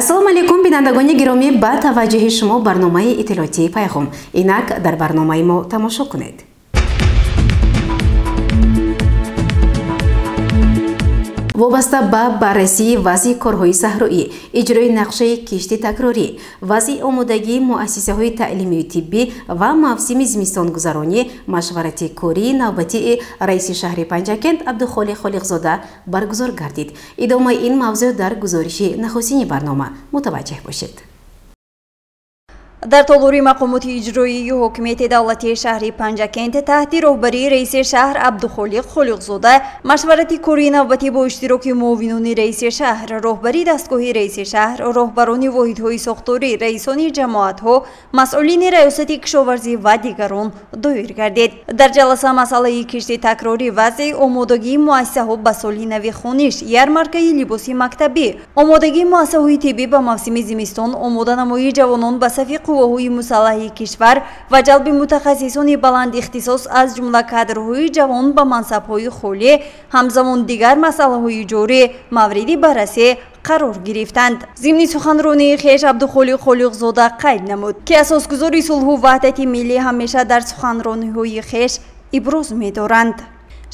Ассалому алайкум, бинандагони гиромӣ, ба таваҷҷӯҳи шумо барномаи иттилоотии Пайғом. Инак дар барномаи мо тамошо кунед. Вобаста ба баррасии вазъи корҳои саҳроӣ, иҷрои нақшаи кишти такрорӣ, вазъи омодагии муассисаҳои таълимию тиббӣ ва мавсими зимистонгузаронӣ машварати кории навбатии раиси шаҳри Панҷакент Абдухолиқ Холиқзода баргузор гардид. Идомаи ин мавзӯъ дар гузориши нахустини барнома мутаваҷҷеҳ бошед. Дар толори мақомоти иҷроии ҳокимияти давлатии шаҳри Панҷакент таҳти роҳбарии раиси шаҳр Абдухолиқ Холиқзода машварати кории навбатӣ бо иштироки муовинони раиси шаҳр, роҳбари дастгоҳи раиси шаҳр, роҳбарони воҳидҳои сохторӣ, раисони ҷамоатҳо, масъулини раёсати кишоварзӣ ва дигарон доир гардид. Дар ҷаласа масъалаи кишти такрорӣ, вазъи омодагии муассисаҳо ба соли нави хониш, ярмаркаи либоси мактабӣ, омодагии муассисаҳои тиббӣ ба мавсими зимистон, омоданамоии ҷавонон ба сафи қувваҳои мусаллаҳи кишвар ва ҷалби мутахассисони баланд ихтисос аз ҷумла кадрҳои ҷавон ба мансабҳои холӣ, ҳамзамон дигар масъалаҳои ҷорӣ мавриди баррасӣ қарор гирифтанд. Зимни суханронии хеш Абдухолиқ Холиқзода қайд намуд, ки асосгузори сулҳу ваҳдати миллӣ ҳамеша дар суханрониҳои хеш иброз медоранд.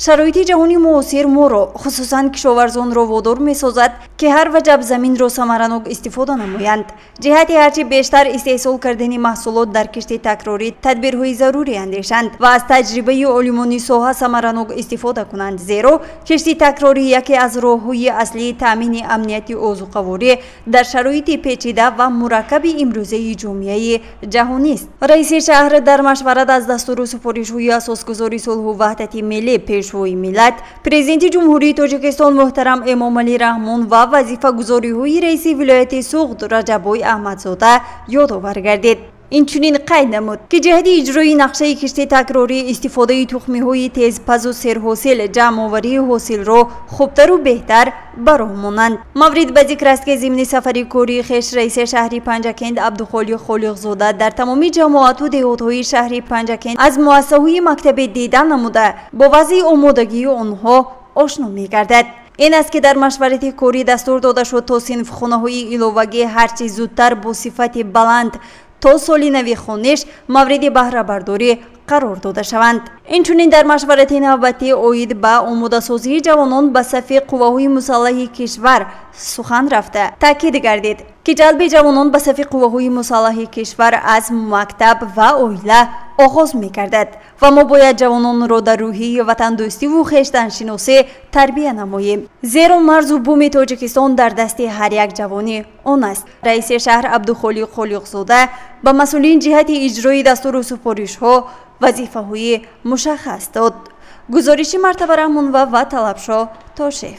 Шароити ҷаҳони муосир моро, хусусан кишоварзонро водор месозад, ки ҳар ваҷаб заминро самаранок истифода намоянд. Ҷиҳати ҳарчи бештар истеҳсол кардани маҳсулот дар кишти такрорӣ тадбирҳои зарурӣ андешанд ва аз таҷрибаи олимони соҳа самаранок истифода кунанд, зеро кишти такрорӣ яке аз роҳҳои аслии таъмини амнияти озуқаворӣ дар шароити печида ва мураккаби имрӯзаи ҷомеаи ҷаҳонист. Раиси шаҳр дар машварат аз дастуру супоришҳои асосгузори сулҳу ваҳдати миллӣ, Пешвои миллат, Президенти Ҷумҳурии Тоҷикистон муҳтарам Эмомалӣ Раҳмон ва вазифагузориҳои раиси вилояти Суғд Раҷаббой Аҳмадзода ёдовар гардид. Инчунин қайд намуд, ки ҷиҳати иҷрои нақшаи кишти такрорӣ, истифодаи тухмиҳои тезпазу серҳосил, ҷамъоварии ҳосилро хубтару беҳтар ба роҳ монанд. Маврид ба зикр аст, ки зимни сафари кории хеш раиси шаҳри Панҷакент Абдухолиқ Холиқзода дар тамоми ҷамоату деҳотҳои шаҳри Панҷакент аз муассисаҳои мактабӣ дида намуда, бо вазъи омодагии онҳо ошно мегардад. Ин аст, ки дар машварати корӣ дастур дода шуд, то синфхонаҳои иловагӣ ҳарчи зудтар бо сифати баланд то соли нави хониш мавриди баҳрабардорӣ қарор дода шаванд. Инчунин дар машварати навбатӣ оид ба омодасозии ҷавонон ба сафи қувваҳои мусаллаҳи кишвар сухан рафта, таъкид гардид, ки ҷалби ҷавонон ба сафи қувваҳои мусаллаҳи кишвар аз мактаб ва оила оғоз мегардад ва мо бояд ҷавононро дар рӯҳияи ватандӯстиву хештаншиносӣ тарбия намоем, зеро марзу буми Тоҷикистон дар дасти ҳар як ҷавони он аст. Раиси шаҳр Абдухолиқ Холиқзода ба масъулин ҷиҳати иҷрои дастуру супоришҳо вазифаҳои мушаххас дод. Гузориши Мартаба Раҳмонова ва Талабшо Тошев.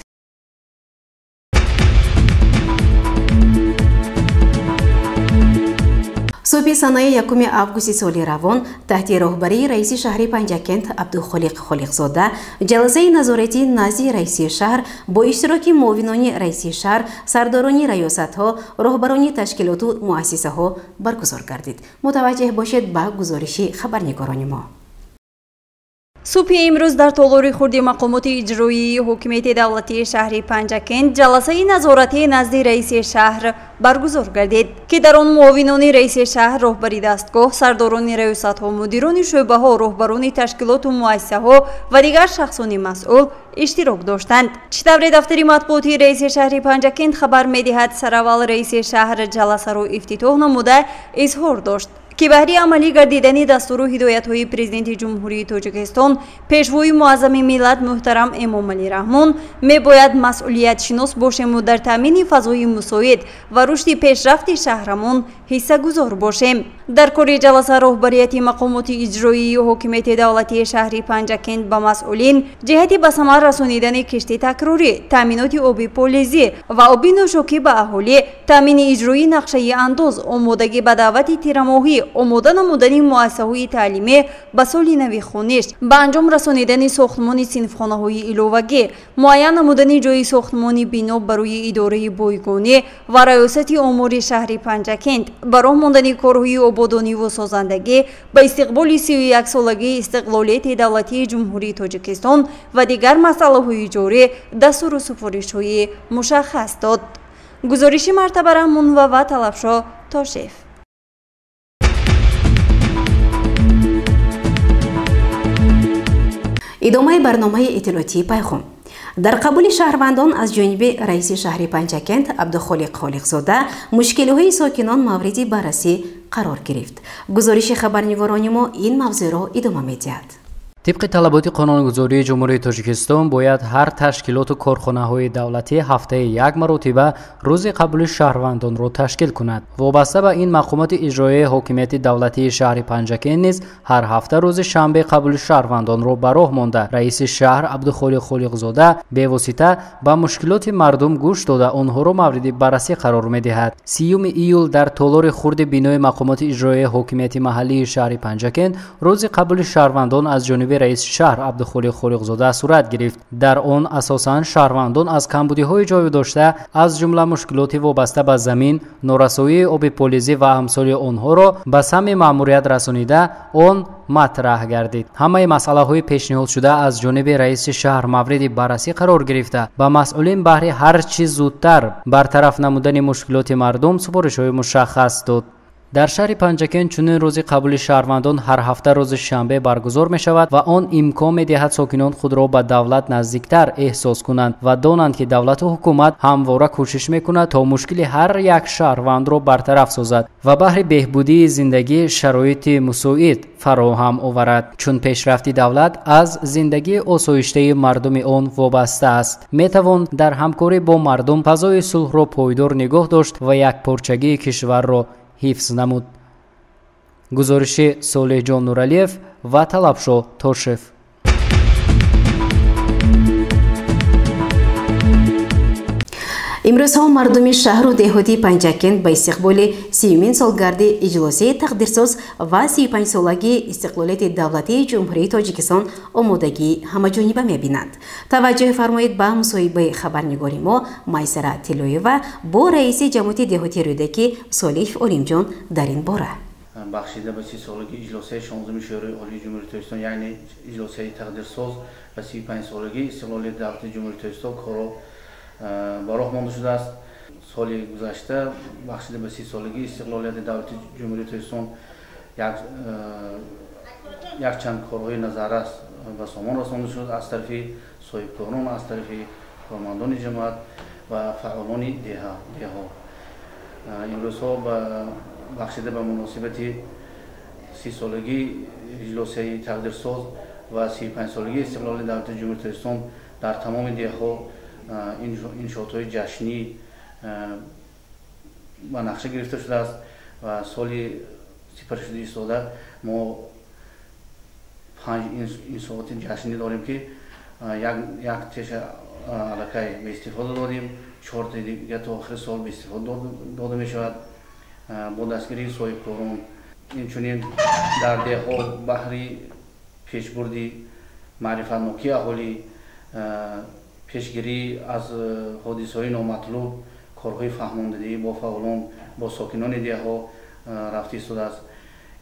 Субҳи санаи 1 августи соли равон таҳти роҳбарии раиси шаҳри Панҷакент Абдухолиқ Холиқзода ҷаласаи назоратӣ назди раиси шаҳр бо иштироки муовинони раиси шаҳр, сардорони раёсатҳо, роҳбарони ташкилоту муассисаҳо баргузор гардид. Мутаваҷҷеҳ бошед ба гузориши хабарнигорони мо. Субҳи имрӯз дар толори хурди мақомоти иҷроии ҳокимияти давлатии шаҳри Панҷакент ҷаласаи назоратӣ назди раиси шаҳр баргузор гардид, ки дар он муовинони раиси шаҳр, роҳбари дастгоҳ, сардорони раёсатҳо, мудирони шӯъбаҳо, роҳбарони ташкилоту муассисаҳо ва дигар шахсони масъул иштирок доштанд. Чӣ тавре дафтари матбуотии раиси шаҳри Панҷакент хабар медиҳад, сараввал раиси шаҳр ҷаласаро ифтитоҳ намуда изҳор дошт, ки баҳри амалӣ гардидани дастуру ҳидоятҳои Президенти Ҷумҳурии Тоҷикистон, Пешвои муаззами миллат муҳтарам Эмомалӣ Раҳмон мебояд масъулиятшинос бошему дар таъмини фазои мусоид ва рушди пешрафти шаҳрамон ҳиссагузор бошем. Дар кори ҷаласа роҳбарияти мақомоти иҷроии ҳокимияти давлатии шаҳри Панҷакент ба масъулин ҷиҳати ба самар расонидани кишти такрорӣ, таъминоти оби полизӣ ва оби нӯшокӣ ба аҳолӣ, таъмини иҷрои нақшаи андоз, омодагӣ ба даъвати тирамоҳӣ, омода намудани муассисаҳои таълимӣ ба соли нави хониш, ба анҷом расонидани сохтмони синфхонаҳои иловагӣ, муайян намудани ҷойи сохтмони бино барои идораи бойгонӣ ва раёсати омори шаҳри Панҷакент, ба роҳ мондани корҳои ободониву созандагӣ ба истиқболи 31-солагии истиқлолияти давлатии Ҷумҳурии Тоҷикистон ва дигар масъалаҳои ҷорӣ дастуру супоришҳои мушаххас дод. Гузориши Мартаба Раҳмонова ва Талабшо Тошев. Идомаи барномаи иттилоотии Пайғом. Дар қабули шаҳрвандон аз ҷониби раиси шаҳри Панҷакент Абдухолиқ Холиқзода мушкилиҳои сокинон мавриди баррасӣ қарор гирифт. Гузориши хабарнигорони мо ин мавзӯъро идома медиҳад. Тибқи талаботи қонунгузории Ҷумҳурии Тоҷикистон бояд ҳар ташкилоту корхонаҳои давлатӣ ҳафтаи як маротиба рӯзи қабули шаҳрвандонро ташкил кунад. Вобаста ба ин мақомоти иҷроияи ҳокимияти давлатии шаҳри Панҷакент низ ҳар ҳафта рӯзи шанбе қабули шаҳрвандонро ба роҳ монда. Раиси шаҳр Абдухолиқ Холиқзода бевосита ба мушкилоти мардум гӯш дода онҳоро мавриди баррасӣ қарор медиҳад. 30 июл дар толори хурди бинои мақомоти иҷроияи ҳокимияти маҳаллии шаҳри Панҷакент рӯзи қабули шаҳрвандон аз ҷониби раиси шаҳр Абдухолиқ Холиқзода сурат гирифт. Дар он асосан шаҳрвандон аз камбудиҳои ҷой дошта, аз ҷумла мушкилоти вобаста ба замин, норасоии оби полизӣ ва амсоли онҳоро ба самъи маъмурият расонида, он матраҳ гардид. Ҳамаи масъалаҳои пешниҳодшуда аз ҷониби раиси шаҳр мавриди баррасӣ қарор гирифта, ба масъулин баҳри ҳар чӣ зудтар бартараф намудани мушкилоти мардум супоришҳои мушаххас дод. Дар шаҳри Панҷакент чунин рӯзи қабули шаҳрвандон ҳар ҳафта рӯзи шанбе баргузор мешавад ва он имкон медиҳад сокинон худро ба давлат наздиктар эҳсос кунанд ва донанд, ки давлату ҳукумат ҳамвора кӯшиш мекунад то мушкили ҳар як шаҳрвандро бартараф созад ва баҳри беҳбудии зиндагӣ шароити мусоид фароҳам оварад, чун пешрафти давлат аз зиндагии осоиштаи мардуми он вобаста аст. Метавон дар ҳамкорӣ бо мардум фазои сулҳро пойдор нигоҳ дошт ва якпорчагии кишварро ҳифз намуд. Гузориши Солеҳҷон Нуралиев ва Талабшо Тошев. Имрӯзҳо мардуми шаҳру деҳоти Панҷакент ба истиқболи 30-умин солгарди иҷлосияи тақдирсоз ва 35-солагии истиқлолияти давлатии Ҷумҳурии Тоҷикистон омодагии ҳамаҷониба мебинанд. Таваҷҷӯҳ фармоед ба мусоҳибаи хабарнигори мо Майсара Тиллоева бо раиси ҷамоати деҳоти Рӯдакӣ Солиҳ Олимҷон дар ин бора. Бахшида ба 30-солагии иҷлосияи 16-уми Шӯрои Олии Ҷумҳурии Тоҷикистон, яъне иҷлосияи тақдирсоз ва 35-солагии истиқлолияти давлатии Ҷумҳурии Тоҷикистон корро ба роҳ монда шудааст. Соли гузашта бахшида ба 30-солагии истиқлолияти давлати Ҷумҳурии Тоҷикистон якчанд корҳои назаррас ба сомон расонда шуд аз тарафи соҳибкорон, аз тарафи кормандони ҷамоат ва фаъолони деҳҳо. Имрӯзҳо бахшида ба муносибати 30-солагии иҷлосияи тақдирсоз ва 35-солагии истиқлолияти давлати Ҷумҳурии Тоҷикистон дар тамоми деҳҳо иншоотҳои ҷашнӣ ба нақша гирифта шудааст ва соли сипаришуда истода мо 5 иншооти ҷашнӣ дорем, ки як теша аллакай ба истифода додем, 4 дига то охири сол ба истифода дода мешавад бо дастгирии соҳибкорон. Инчунин дар деҳҳо баҳри пешбурди маърифатнокии аҳолӣ, пешгирӣ аз ҳодисаҳои номатлуб, корҳои фаҳмондадиҳӣ бо фаъолон, бо сокинони деҳҳо рафта истодааст.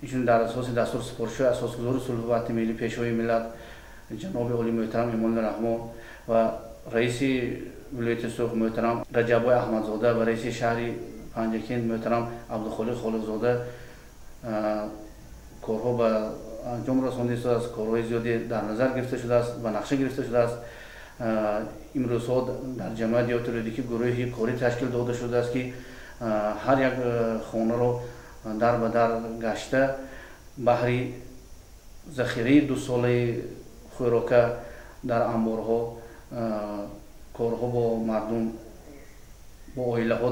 Инчунин дар асоси дастур супоришҳои асосгузори сулҳу ваҳдати миллӣ, пешвои миллат ҷаноби олии муҳтарам Эмомалӣ Раҳмон ва раиси вилояти Суғд муҳтарам Раҷаббой Аҳмадзода ва раиси шаҳри Панҷакент муҳтарам Абдухолиқ Холиқзода корҳо ба анҷом расонда истодааст. Корҳои зиёде дар назар гирифта шудааст, ба нақша гирифта шудааст. Имрӯзҳо дар ҷамоати деҳоти Рӯдакӣ гурӯҳи корӣ ташкил дода шудааст, ки ҳар як хонаро дар ба дар гашта баҳри захираи дусолаи хӯрока дар анборҳо корҳо бо мардум, бо оилаҳо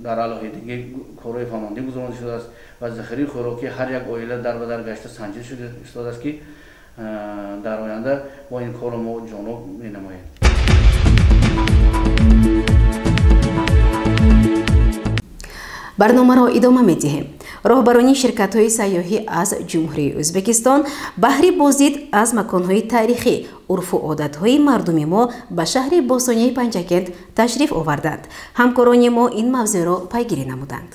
дар алоҳидагӣ корҳои фаҳмондӣ гузаронида шудааст ва захираи хӯрокӣ ҳар як оила дар ба дар гашта санҷида шуда истодааст, ки дар оянда бо ин корро мо ҷоноб менамоем. Барномаро идома медиҳем. Роҳбарони ширкатҳои сайёҳӣ аз Ҷумҳурии Ӯзбекистон баҳри боздид аз маконҳои таърихӣ, урфу одатҳои мардуми мо ба шаҳри бостонии Панҷакент ташриф оварданд. Ҳамкорони мо ин мавзӯъро пайгирӣ намуданд.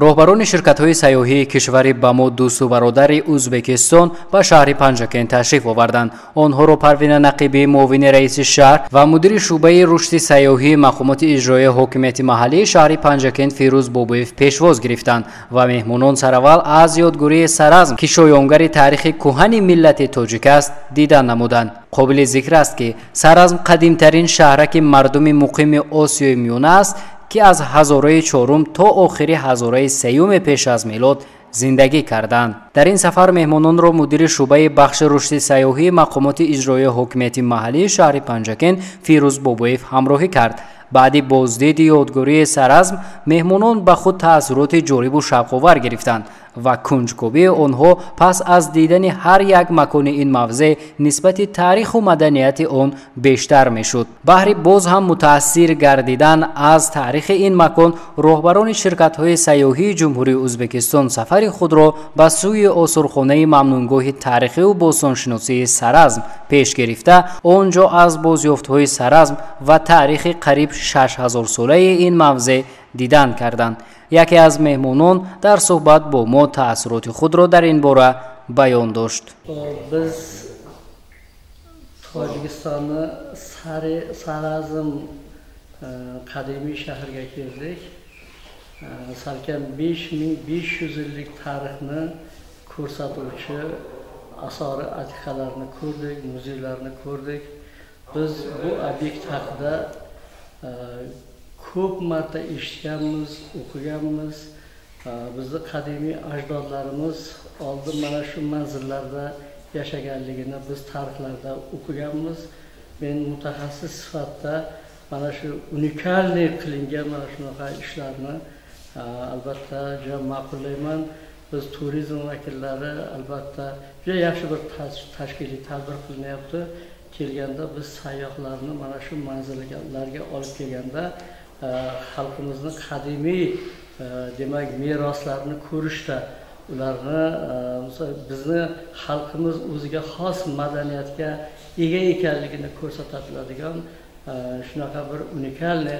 Роҳбарони ширкатҳои сайёҳии кишвари ба мо дӯсту бародари Ӯзбекистон ба шаҳри Панҷакент ташриф оварданд. Онҳоро Парвина Нақибӣ, муовини раиси шаҳр ва мудири шӯъбаи рушди сайёҳии мақомоти иҷроияи ҳокимияти маҳаллии шаҳри Панҷакент Фирӯз Бобоев пешвоз гирифтанд ва меҳмонон сараввал аз ёдгории Саразм, ки шоёнгари таърихи кӯҳани миллати тоҷик аст, дидан намуданд. Қобили зикр аст, ки Саразм қадимтарин шаҳраки мардуми муқими Осиёи Миёна аст, ки аз ҳазораи чорум то охири ҳазораи сеюми пеш аз милод зиндагӣ карданд. Дар ин сафар меҳмононро мудири шӯъбаи бахши рушди сайёҳии мақомоти иҷроияи ҳокимияти маҳаллии шаҳри Панҷакент Фирӯз Бобоев ҳамроҳӣ кард. Баъди боздиди ёдгории Саразм меҳмонон ба худ таассуроти ҷолибу шавқовар гирифтанд ва кунҷкобии онҳо пас аз дидани ҳар як макони ин мавзеъ нисбати таъриху маданияти он бештар мешуд. Баҳри боз ҳам мутаассир гардидан аз таърихи ин макон роҳбарони ширкатҳои сайёҳии Ҷумҳурии Ӯзбекистон сафари худро ба сӯи осорхонаи мамнунгоҳи таърихиву бостоншиносии Саразм пеш гирифта, он ҷо аз бозёфтҳои Саразм ва таърихи қариб 6000-солаи ин мавзеъ дидан карданд. Яке аз меҳмонон дар суҳбат бо мо таассуроти худро дар ин бора баён дошт. Biz Tojikistonni Sarazm qadimiy shahriga keldik. Salkam 5500 yillik tarixni ko'rsatuvchi asori atiqalarni ko'rdik, muzeylarni ko'rdik. Biz bu obyekt haqida ko'p marta eshitganmiz, o'qiganmiz. Bizni qadimiy ajdodlarimiz oldin mana shu manzillarda yashaganligini biz tarixlarda o'qiganmiz. Men mutaxassis sifatida mana shu unikalniy qilingan mana shunaqa ishlarni albatta juda ma'qullayman. Biz turizm vakillari albatta juda yaxshi bir tashkiliy tadbir qilinyapti. Kelganda biz sayyohlarni mana shu manzillarga olib kelganda xalqimizni qadimiy demak meroslarini ko'rishda ularni bizni xalqimiz o'ziga xos madaniyatga ega ekanligini ko'rsata biladigan shunaqa bir unikalniy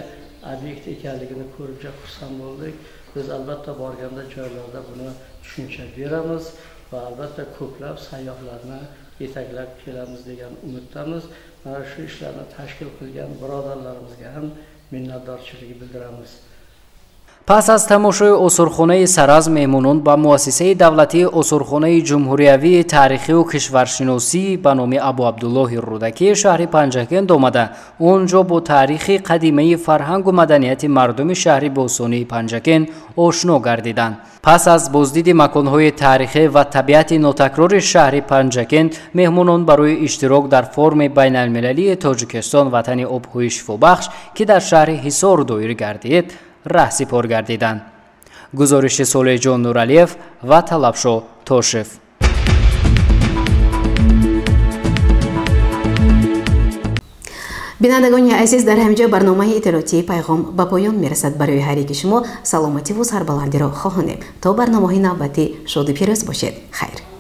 obyekt ekanligini ko'rib juda xursand bo'ldik. Biz albatta borganda joylarda buni tushuncha beramiz va albatta ko'plab sayyohlarni yetaklab kelamiz degan umiddamiz. Mana shu ishlarni tashkil qilgan birodarlarimizga ham minnatdorchilik bildiramiz. Пас аз тамошои осорхонаи Саразм меҳмонон ба муассисаи давлатии осорхонаи ҷумҳуриявии таърихиву кишваршиносӣ ба номи Абуабдуллоҳи Рӯдакии шаҳри Панҷакент омада, он ҷо бо таърихи қадимаи фарҳангу маданияти мардуми шаҳри бостонии Панҷакент ошно гардиданд. Пас аз боздиди маконҳои таърихӣ ва табиати нотакрори шаҳри Панҷакент меҳмонон барои иштирок дар форуми байналмилалии Тоҷикистон ватани обҳои шифобахш, ки дар шаҳри Ҳисор доир гардид, раҳсипор гардиданд. Гузориши Солеҳҷон Нуралиев ва Талабшо Тошев. Бинандагони азиз, дар ҳаминҷо барномаи иттилоотии Пайғом ба поён мерасад. Барои ҳар яки шумо саломативу сарбаландиро хоҳонем. То барномаҳои навбатӣ шоду пирӯз бошед. Хайр.